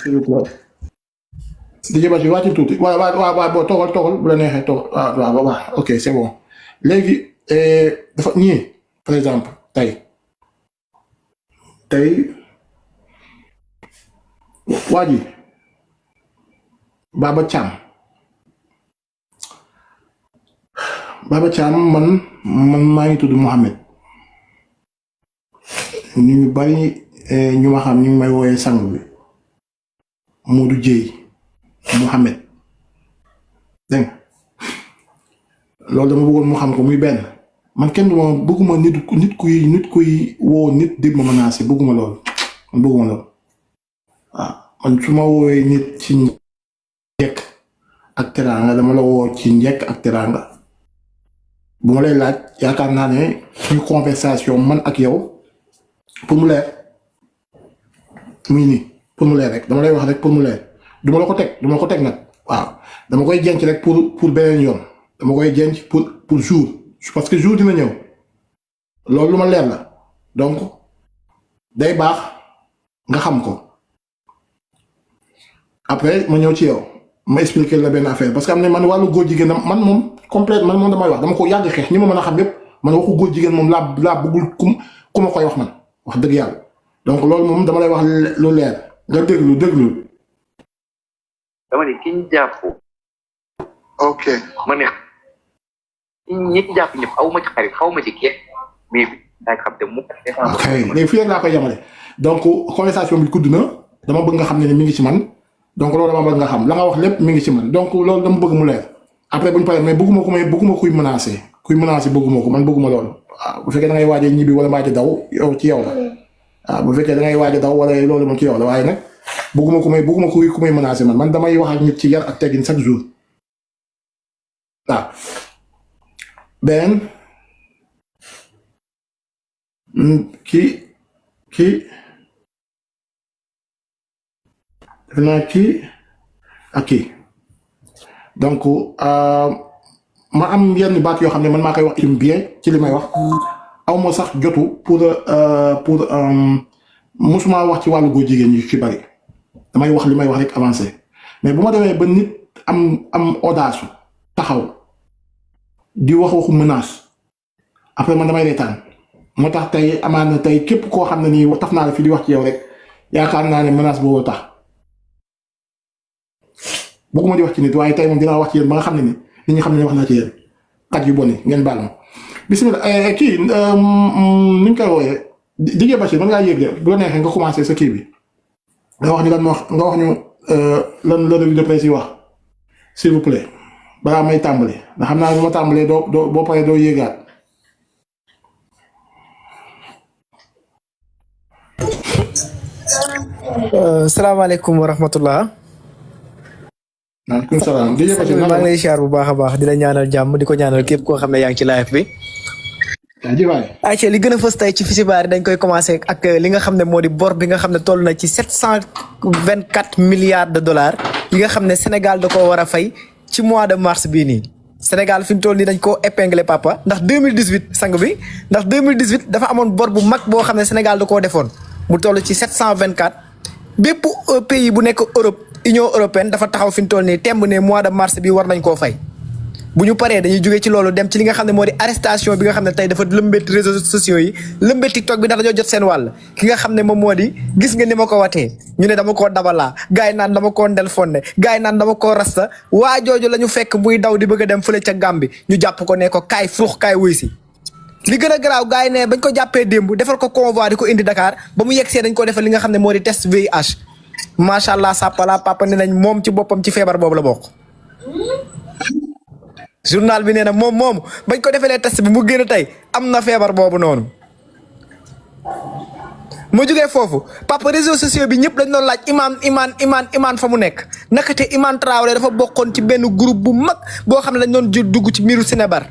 s'il vous plaît. DJ Badji wàcc tuuti waaw boo toogal bu la neexee toogal waaw ok c'est bon léegi dafa ñii par exemple tey waa ji Baba Thiam man maa ngi tudd Mohamed ñu bari ñu ma xam ñu ngi may wooyee sang bi Modou Dieye Mohamed dégg nga loolu dama bëggoon mu xam ko muy benn man kenn duma bëgguma nit kuy woo nit di ma menacé bëgguma loolu waaw man su ma woowee nit ci njëkk ak teraanga dama la woo ci njëkk ak teraanga bu ma lay laaj yaakaar naa ne suñu conversation man ak yow pour mu leer muy nii pour mu leer rek dama lay wax rek pour mu leer du ma la ko teg nag waaw dama koy jenc rek pour beneen yoon dama koy jenc pour jour parce que jour dina ñëw loolu lu ma leer la donc day baax nga xam ko après ma ñëw ci yow ma expliquer la benn affaire parce que am na man wàllu góor jigéen man moom complète man moom damay wax dama ko yàgg xeex ñi ma mën a xam yépp man waxu góor jigéen moom laa bëggul ku ma koy wax man wax dëgg yàlla donc loolu moom dama lay wax lu leer nga déglu dama ne ki ñu jàpp. ok ma ne ñi ci jàpp ñëpp xaw ma ci xarit xaw ma ci kii mais daa xam te mu. ok léegi fii rek laa koy yemale donc conversation bi gudd na dama bëgg nga xam ne mi ngi ci man donc loolu dama bëgg nga xam la nga wax lépp mi ngi ci man donc loolu dama bëgg mu leer après bu ñu paree mais bëgguma kuy menacé bëgguma ko man bëgguma loolu waaw bu fekkee da ngay waaj a ñibbi wala waaj a daw yow ci yow la waaw bu fekkee da ngay waaj a daw wala loolu moom ci yow la waaye nag bëgguma ku may menacé man damay wax ak nit ci yar ak teggin chaque jour waaw beneen kii def naa kii ak kii donc ma am yenn baat yoo xam ne man maa koy wax bien ci li may wax aw ma sax jotu pour musuma wax ci wàllu góor jigéen ñi ci bari damay wax li may wax rek avancé mais bu ma demee ba nit am audace taxaw di waxu menace après man damay reetaan moo tax tey amaana tey képp koo xam ne nii taf naa la fi di wax ci yow rek yaakaar naa ne menace boobu tax bëgguma di wax ci nit waaye tey moom dinaa wax ci yéen ba nga xam ne ni nit ñi xam ne wax naa ci yéen xaj yu bon yi ngeen baal ma bismillah kii ni ñu koy wooyee DJ Bachir mën ngaa yéeg de bu la neexee nga commencé sa kii bi nga wax ñu lan la revue de presse yi wax s'il vous plaît balaa may tàmbali ndax xam naa bu ma tàmbalee doo boo paree doo yéegaat. salaamaaleykum wa rahmatullah. maaleykum salaam. maa ngi lay siyaar bu baax a baax di la ñaanal jàmm di ko ñaanal képp koo xam ne yaa ngi ci live bi. ayca li gën a fës tey ci fi xibaar yi dañ koy commencé ak li nga xam ne moo di bor bi nga xam ne toll na ci 724 milliards de dollars yi nga xam ne Sénégal da koo war a fay ci mois de mars bii nii. Sénégal fi mu toll nii dañ koo épinglé papa ndax 2018 sang bi ndax 2018 dafa amoon bor bu mag boo xam ne Sénégal da koo defoon mu toll ci 724 bépp pays bu nekk Europe Union européenne dafa taxaw fi mu toll nii temb ne mois de mars bi war nañ koo fay. bu ñu paree dañuy jógee ci loolu dem ci li nga xam ne moo di arrestation bi nga xam ne tey dafa lëmbët réseaux sociaux yi lëmbët TikTok bi ndax dañoo jot seen wàll ki nga xam ne moom moo di gis nga ni ma ko watee ñu ne dama koo dabalaa gars yi naan dama koo ndel fonde gars yi naan dama koo rasta waa jooju la ñu fekk muy daw di bëgg a dem fële ca Gàmbi ñu jàpp ko ne ko kaay fuux kaay wuy si li gën a garaaw gars yi ne bañ ko jàppee démb defal ko convoi di ko indi Dakar ba mu yegsee dañ ko defal li nga xam ne moo di test VIH macha allah sàppala papa ne nañ moom ci boppam ci feebar boobu la bokk. journal bi nee na moom bañ ko defee test bi mu génn tey am na feebar boobu noonu mu jógee foofu papa réseaux sociaux bi ñëpp dañ doon laaj imaan fa mu nekk naka te Iman Traoré dafa bokkoon ci benn groupe bu mag boo xam ne dañ doon dugg ci mbiru Sénébar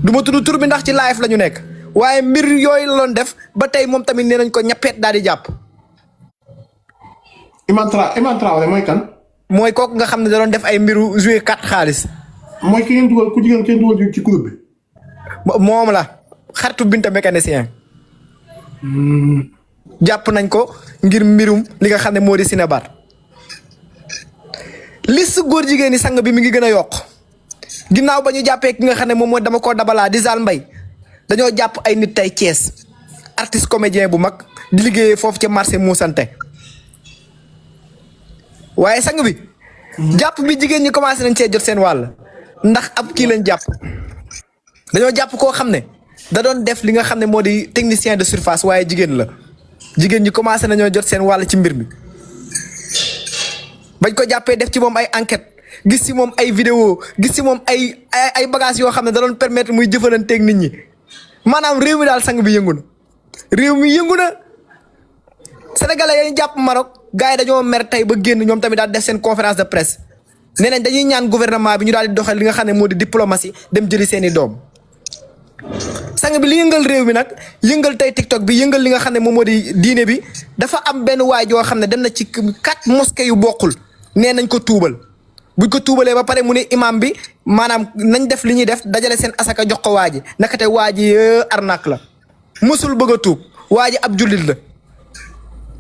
du ma tudd tur bi ndax ci live la ñu nekk waaye mbir yooyu la doon def ba tey moom tamit nee nañ ko ñappeet daal di jàpp. Iman Traoré mooy kan. mooy kooku nga xam ne da doon def ay mbiru jouer carte xaalis. mooy ki ngeen dugal ku jigéen kenn dugal ci groupe bi. moom la xaritu Binta mécanicien. jàpp nañ ko ngir mbirum li nga xam ne moo di Sénébar liste góor jigéen ni sang bi mi ngi gën a yokk ginnaaw ba ñu jàppee ki nga xam ne moom mooy dama koo dabalaa di Zal Mbaye dañoo jàpp ay nit tey Thiès artiste comédien bu mag di liggéeyee foofu ca marché Moussante waaye sang bi jàpp bi jigéen ñi commencé nañ cee jot seen wàll ndax ab kii lañ jàpp dañoo jàpp koo xam ne da doon def li nga xam ne moo di technicien de surface waaye jigéen la jigéen ñi commencé nañoo jot seen wàll ci mbir mi bañ ko jàppee def ci moom ay enquête gis ci moom ay vidéo gis ci moom ay bagages yoo xam ne da doon permettre muy jëfalanteeg nit ñi maanaam réew mi daal sang bi yëngu na réew mi yëngu na sénégalais yañ jàpp Maroc gars yi dañoo mer tey ba génn ñoom tamit daal def seen conférence de presse nee nañ dañuy ñaan gouvernement bi ñu daal di doxal li nga xam ne moo di diplomatie dem jëli seen i doom sang bi li yëngal réew mi nag yëngal tey TikTok bi yëngal li nga xam ne moom moo di diine bi dafa am benn waay joo xam ne dem na ci 4 mosquées yu bokkul nee nañ ko tuubal buñ ko tuubalee ba pare mu ne imam bi maanaam nañ def li ñuy def dajale seen asaka jox ko waa ji nakate waa ji arnaque la musul bëgg a tuub waa ji ab jullit la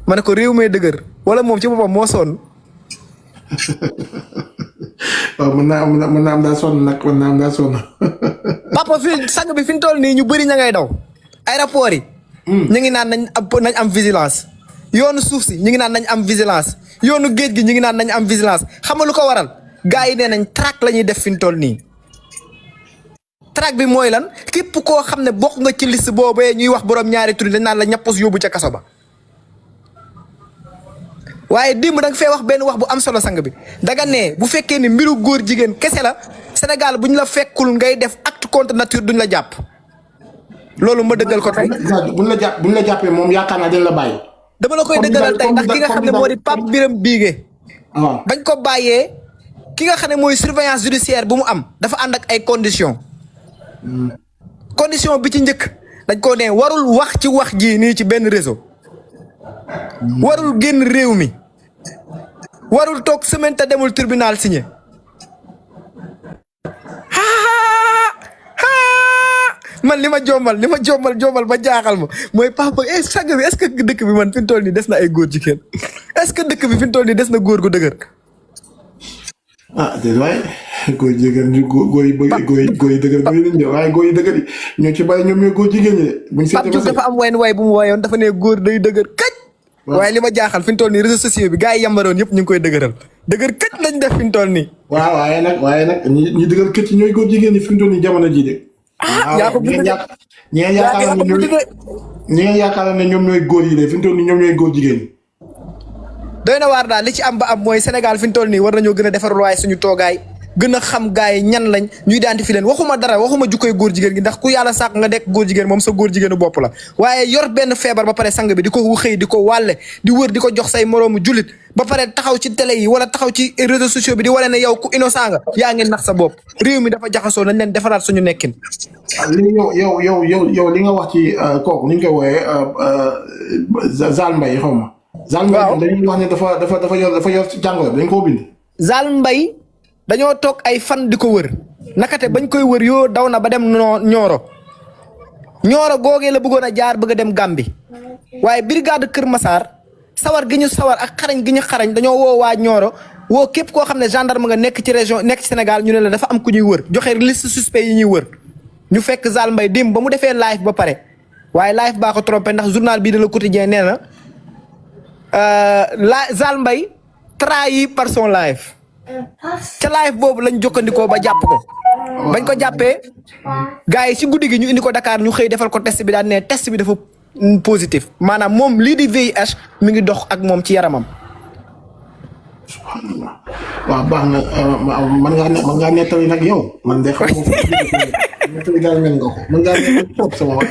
ma ne ko réew mee dëgër wala moom ci boppam moo sonn. waaw mën naa am daa sonn nag mën naa am daa sonn. papa fi sang bi fi mu toll nii ñu bëri ña ngay daw aéroport yi. ñu ngi naan nañ am vigilance yoonu suuf si ñu ngi naan nañ am vigilance yoonu géej gi ñu ngi naan nañ am vigilance xam nga lu ko waral gars yi nee nañ traque la ñuy def fi mu toll nii. traque bi mooy lan képp koo xam ne bokk nga ci liste boobee ñuy wax borom ñaari tur dañ naan la ñappos yóbbu ca kaso ba. waaye démb da nga fee wax benn wax bu am solo sang bi danga ne bu fekkee ni mbiru góor jigéen kese la Sénégal bu ñu la fekkul ngay def acte contre nature duñ la jàpp loolu ma dëggal ko tey. buñ la jàppee moom yaakaar naa dañ la bàyyi. dama la koy dëggalal tey ndax ki nga xam ne moo di Pape Birame Bigué. waaw bañ ko bàyyee ki nga xam ne mooy surveillance judiciaire bu mu am dafa ànd ak ay conditions. condition bi ci njëkk dañ ko ne warul wax ci wax ji nii ci benn réseau. warul génn réew mi. warul toog semaine te demul tribunal signé man li ma jombal ba jaaxal ma mooy papa sang bi est-ce que dëkk bi man fi mu toll nii des na ay góor jigéen est-ce que dëkk bi fi mu toll nii des na góor gu dëgër. ah déedéet waaye góor jigéen ñu góor yi dëgër bëri nañ de waaye góor yi dëgër yi ñoo ci bàyyi ñoom ñooy góor jigéen ñi de. buñ seetee ba dafa am way bu mu wayoon dafa ne góor day dëgër kaj. waaye li ma jaaxal fi mu toll nii réseaux sociaux bi gars yi yambaroon yëpp ñu ngi koy dëgëral dëgër këj lañ def fi mu toll nii. waaw waaye nag ñi dëgër këj yi ñooy góor jigéen ñi fi mu toll nii jamono jii de. yaa ko bëgg ñi nga yaakaar ne ñoom ñooy góor yi de fi mu toll nii ñoom ñooy góor jigéen ñi. doy na waar daal li ci am ba am mooy Sénégal fi mu toll nii war nañoo gën a defarul waaye suñu toogaay gën a xam gars yi ñan lañ ñu identifier leen waxuma dara waxuma jukkoy góor jigéen gi ndax ku yàlla sàkk nga nekk góor jigéen moom sa góor jigéenu bopp la waaye yor benn feebar ba pare sang bi di ko xëy di ko wàlle di wër di ko jox say moroomu jullit ba pare taxaw ci télé yi wala taxaw ci réseaux sociaux bi di wane ne yow ku innocent nga yaa ngi nax sa bopp réew mi dafa jaxasoo nañ leen defaraat suñu nekkin. li yow li nga wax ci kooku ni ñu koy wooyee Zal Mbaye xaw ma. Zal Mbaye dañuy wax ne dafa yor jàngoro dañ koo bind. Zal Mbaye dañoo toog ay fan di ko wër nakate bañ koy wër yoo daw na ba dem Nioro googee la bëggoon a jaar bëgg a dem Gambie waaye brigade Kër Massar sawar gi ñu sawar ak xarañ gi ñu xarañ dañoo woo waa Nioro woo képp koo xam ne gendarme nga nekk ci région nekk ci Sénégal ñu ne la dafa am ku ñuy wër joxe liste suspect yi ñuy wër ñu fekk Zal Mbaye démb ba mu defee live ba pare waaye live baa ko trompé ndax journal bii de Le Quotidien nee na Zal Mbaye trahi par son live ca live boobu lañ jokkandikoo ba jàpp ko bañ ko jàppee gars yi ci guddi gi ñu indi ko Dakar ñu xëy defal ko test bi daan ne test bi dafa positif maanaam moom lii di VIH mi ngi dox ak moom ci yaramam. subhanallah waaw baax na man ngaa nettali nag yow man de xam nettali daal mel nga ko man ngaa nettali toog sama wax.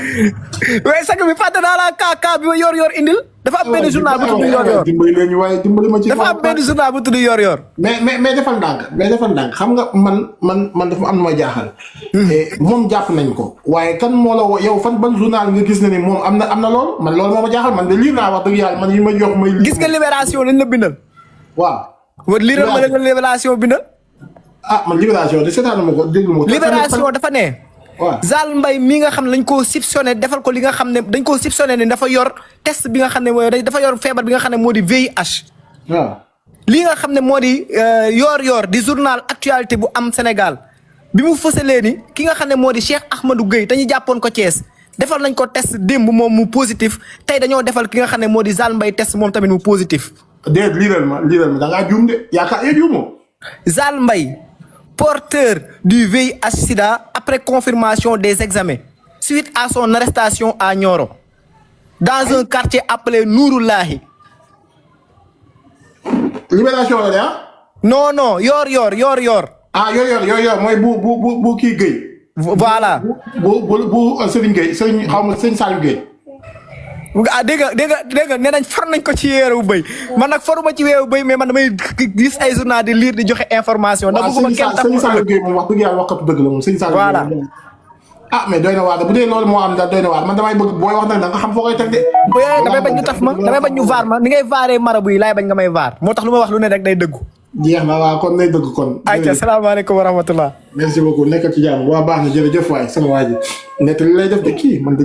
waaye sax bi fàtte naa la kaa bi ma yor indil. dafa am benn journal bu tudd yor-yor dimbali leen waaye dimbali ma ci. dafa am benn journal bu tudd yor-yor. mais defal ndànk xam nga man dafa am na ma jaaxal. moom jàpp nañ ko. waaye kan moo la yow fan ban journal nga gis na ni moom am na loolu man loolu moo ma jaaxal man de lii naa wax dëgg yàlla man yi ma jox may. gis nga libération lañ la bindal. waaw. liiral ma la libération bindal. ah man libération de seetaan ma ko déglu ma ko. libération dafa ne. waaw Zal Mbaye mi nga xam ne dañ koo soupçonné defal ko li nga xam ne dañ koo soupçonné ne dafa yor test bi nga xam ne mooy dafa yor feebar bi nga xam ne moo di VIH. waaw li nga xam ne moo di yor di journal actualité bu am Sénégal bi mu fësalee ni ki nga xam ne moo di Cheikh Ahmadou Gueye te ñu jàppoon ko Thiès defal nañ ko test démb moom mu positif tey dañoo defal ki nga xam ne moo di Zal Mbaye test moom tamit mu positif. déet liiral ma da ngaa juum de yaakaar juumoo. Zal Mbaye porteur du VIH/Sida après confirmation des examens suite à son arrestation à Nioro dans un quartier appelé Nouroulahi. libération la de ah. non yor. ah yor mooy bu kii Gueye. voilà. bu Serigne Gueye Serigne xaw ma Serigne Saliou Gueye. ah dégg nga nee nañ for nañ ko ci weeru bëy man nag foruma ci weeru bëy mais man damay gis ay journal di lire di joxe information. waaw Serigne Saliou Gueye moom wax dëgg yàlla waxatu dëgg la moom Serigne Saliou Gueye. voilà. ah mais doy na waar bu dee loolu moo am daal doy na waar man damay bëgg booy wax nag da nga xam foo koy teg de. damay bañ ñu taf ma damay bañ ñu vaar ma ni ngay vaaree marabu yi laay bañ nga may vaar moo tax lu ma wax lu ne rek day dëggu. jeex na waaw kon nay dëgg kon. ayca salaamaaleykum wa rahmatullah. merci beaucoup nekk ci jàmm waa baax na jërëjëf waay sama waa ji nekk li lay def de kii man